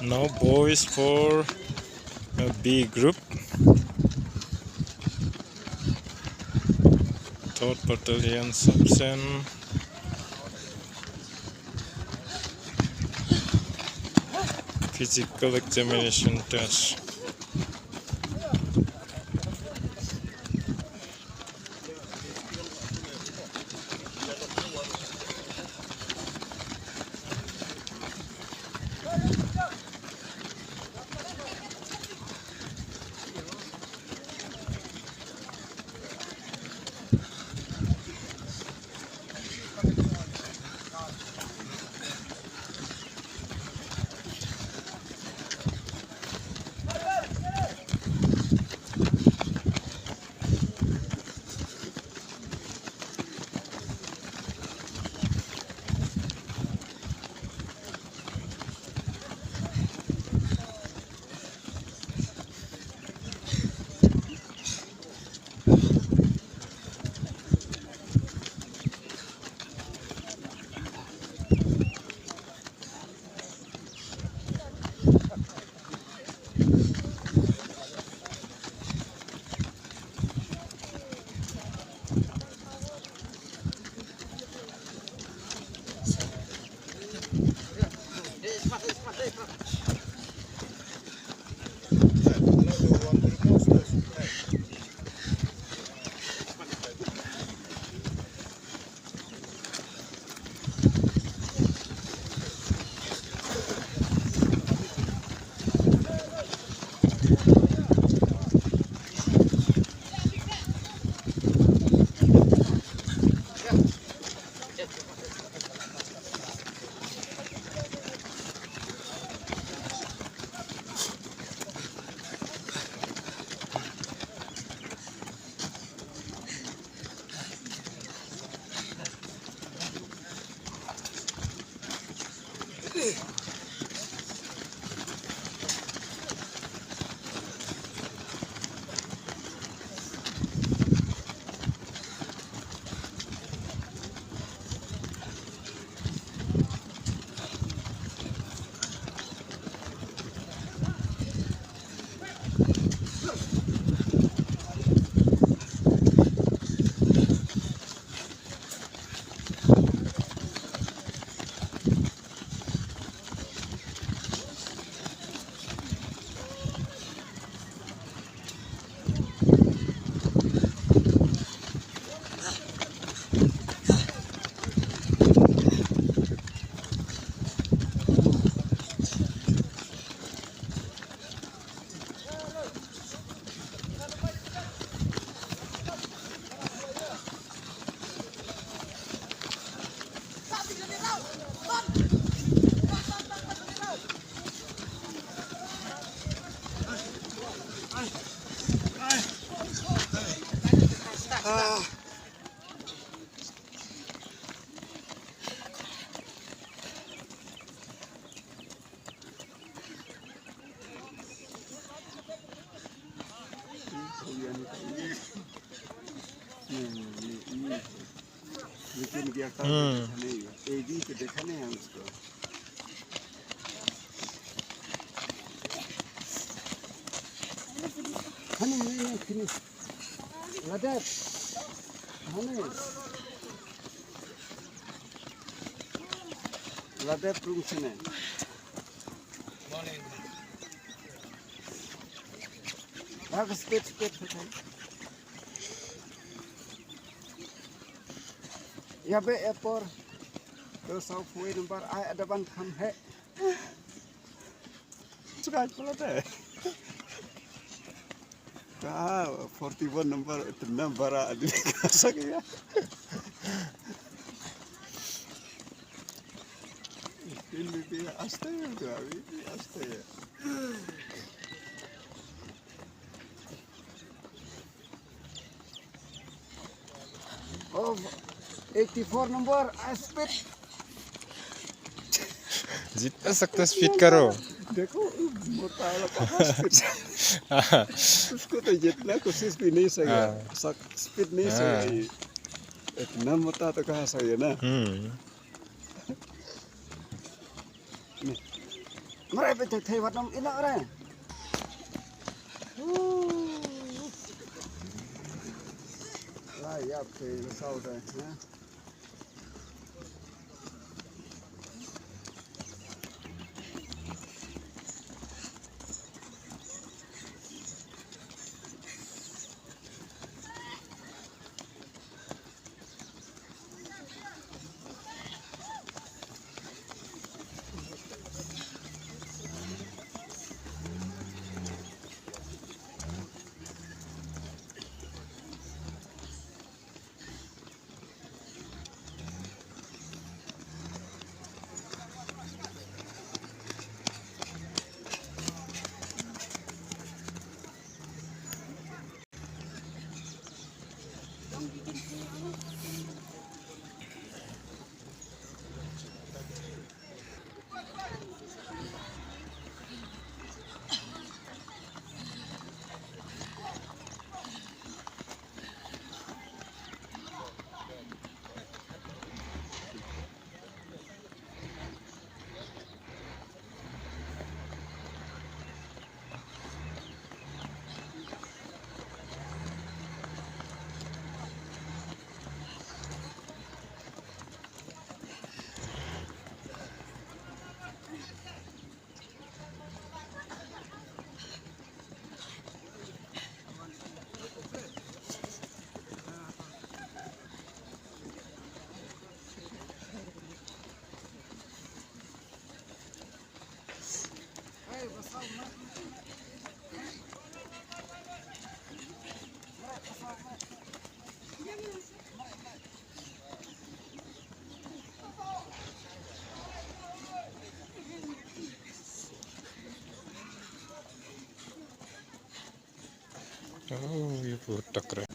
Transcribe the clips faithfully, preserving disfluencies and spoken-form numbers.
Now boys for a B group. Third battalion section. Physical examination test. Ah. लेकिन गिरता है, हम्म। देखा नहीं है। एडी से देखा नहीं है उसको। हनी, हनी, हनी, हनी। Ladep. Hani. Ladep rung sini. Ag speed, speed, speed. Ya be epor. Terus aku number ai ada ban kham he. Suka pula deh. Ka forty one number, itu number ada di kasak ya. Ini dia aste ya, aste ya. Oh, eighty four number, ah, speed. जितना सकते स्पीड करो। देखो, मोटा वाला पापा स्पीड। उसको तो जितना कोशिश भी नहीं सकेगा। हाँ। सक-, स्पीड नहीं सकेगा ये। इतना मोटा तो कहाँ सकेगा ना? हम्म। Mrai pe thei wat nam ina re. La yap ke sau de, ha. Oh, ये बहुत टकरा है।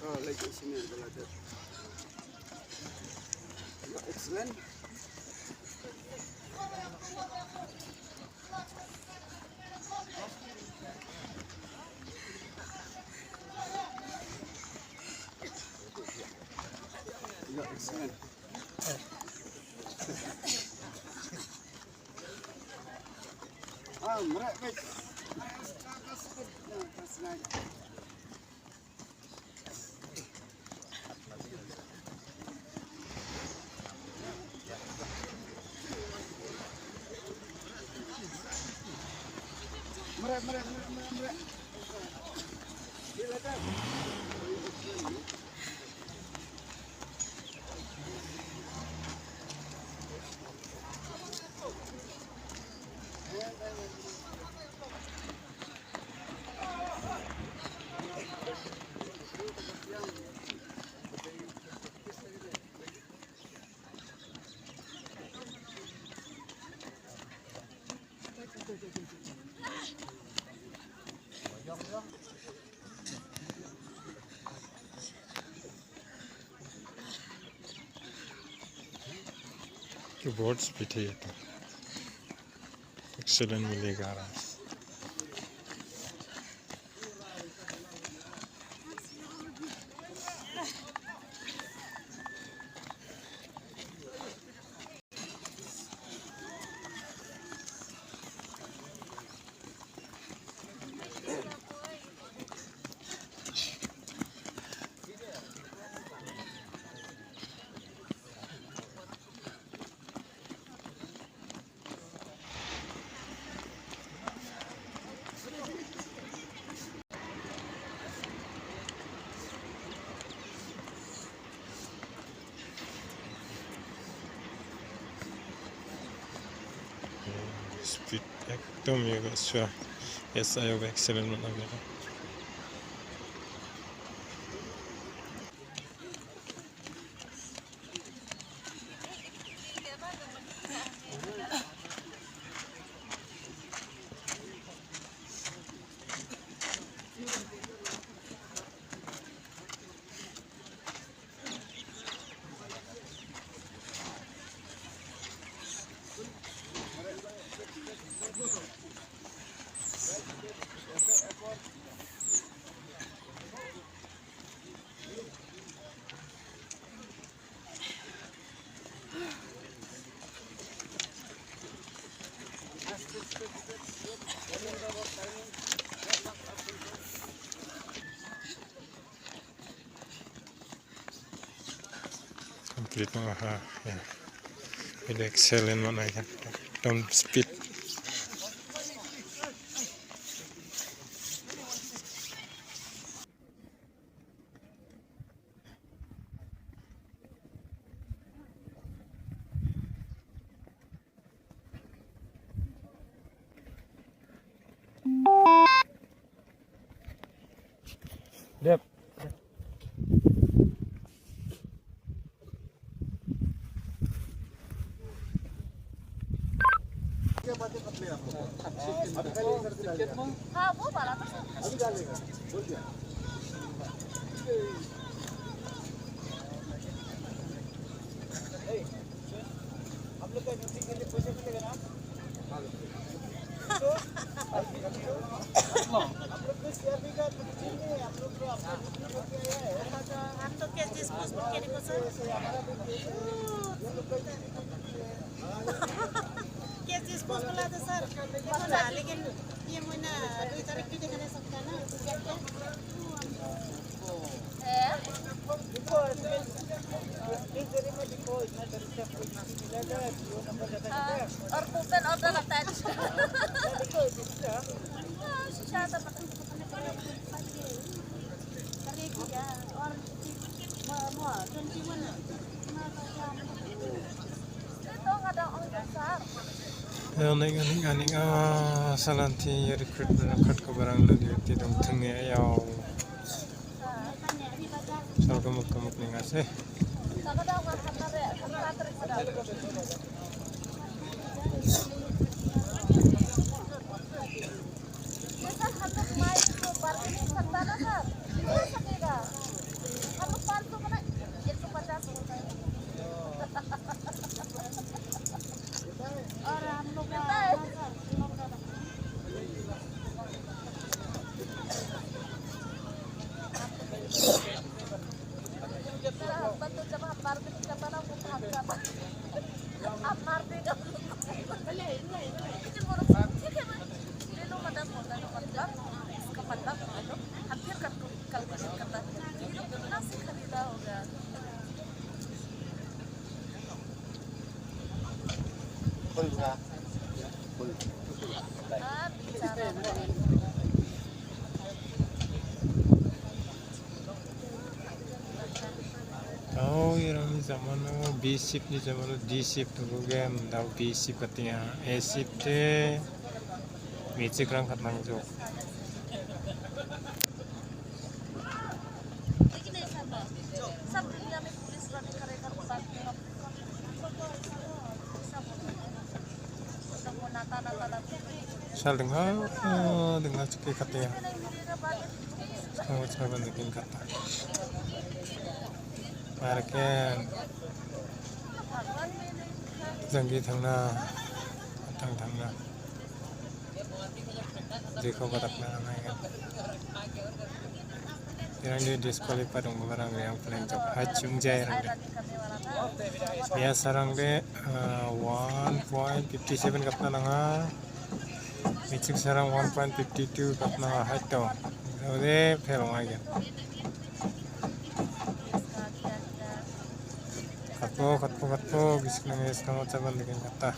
Oh, lagi sini ada lagi. Ya, excellent. Ya, excellent. Ah, mrek, mrek. Keyboards भी थे ये तो। Excellent मिलेगा आराम से। Speed ekdom ïa ka shuwa. Yes, ïa ka excellent man ïa ka. Complete mo ha, ya. Ila excellent mo na, ya. Tom speed. Dep. हाँ, वो वाला तो सर। हम लोग का एनओसी के लिए पैसे मिलेगा ना? तो हम लोग को सीआरपी का कुछ चीज नहीं है, हम लोग को अपना ड्यूटी करके आया है। हम तो केस डिस्पोज करके देखो सर। ये हमारा भी केस है, ये लोग का भी ड्यूटी है। केस डिस्पोज वाला तो सर, देखो ना, लेकिन ये महीना दो तारीख की देखा जा सकता है ना, तो क्या क्या? हाँ, और कूपन ऑर्डर आता है। हाँ, शायद अपन को पता नहीं पड़ा। Ïa, ngi ngi ngi, ah, sa lynti ïa recruitment, recruit ka barang lynti, te dang tyngne ïa. Sa ka mut ka mut ni nga se. ये सर, हम लोग माइक को बात नहीं सकता ना सर, नहीं कर सकेगा। हम लोग पाँच सौ का ना, एक सौ पचास होता है। और हम लोग का, हाँ सर, हम लोग का सर, हस्बैंड तो जब हम बार्गेनिंग करता ना, वो भाग जाता। आप मार देगा। B shift ni jemano D shift tu game dau B shift katia A shift te music rang kat nang jo. Sal dengar, dengar cekik katia. Kamu cuma bandekin kata. Marken. Janggi thangna, thang thangna. Jiko katak na ngai kan. Irang di disqualify dong barang yang paling jok hachung jai rang de. Biasa rang de, uh, one point fifty seven kapna nanga. Michik sarang one point fifty two kapna high to. Ode phel ngai kan. Katpo, katpo, katpo, bisik nang es kamo chaban dikin kata.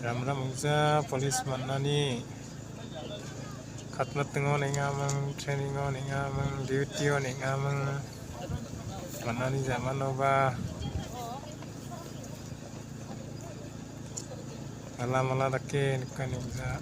Ram ram ungsa police manani. Khatmat ngo ne nga mang, training ngo ne nga mang, duty ngo ne nga mang. Manani zaman oba. Mala mala dake nikani bisa.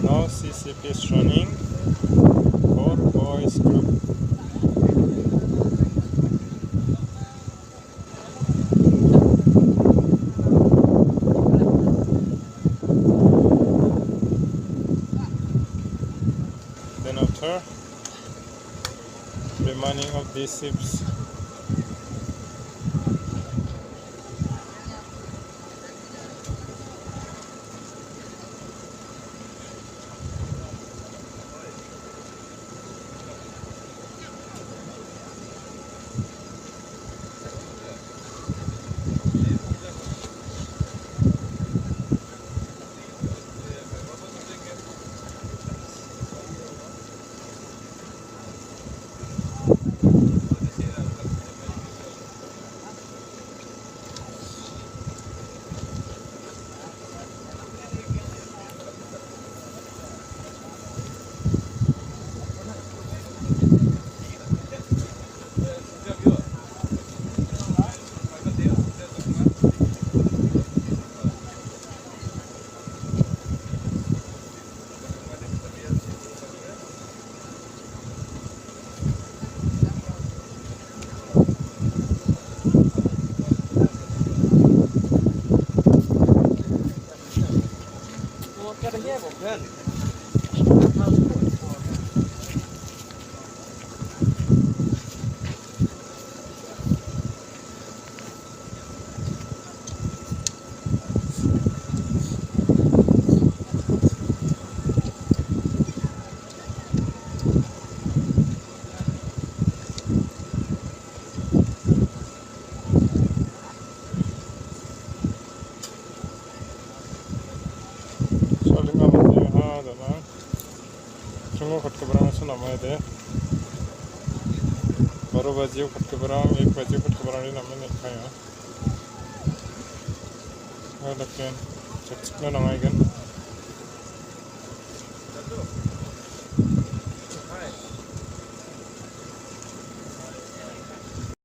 Now C C P is running for boys group. Then after remaining of these ships. Saling amat ha dana. Chungo khat kabrang suna mai de. Baro bajiu khat kabrang, ek bajiu khat kabrang ni namai ne kaya. Ada ken, cek cek na nangai kan.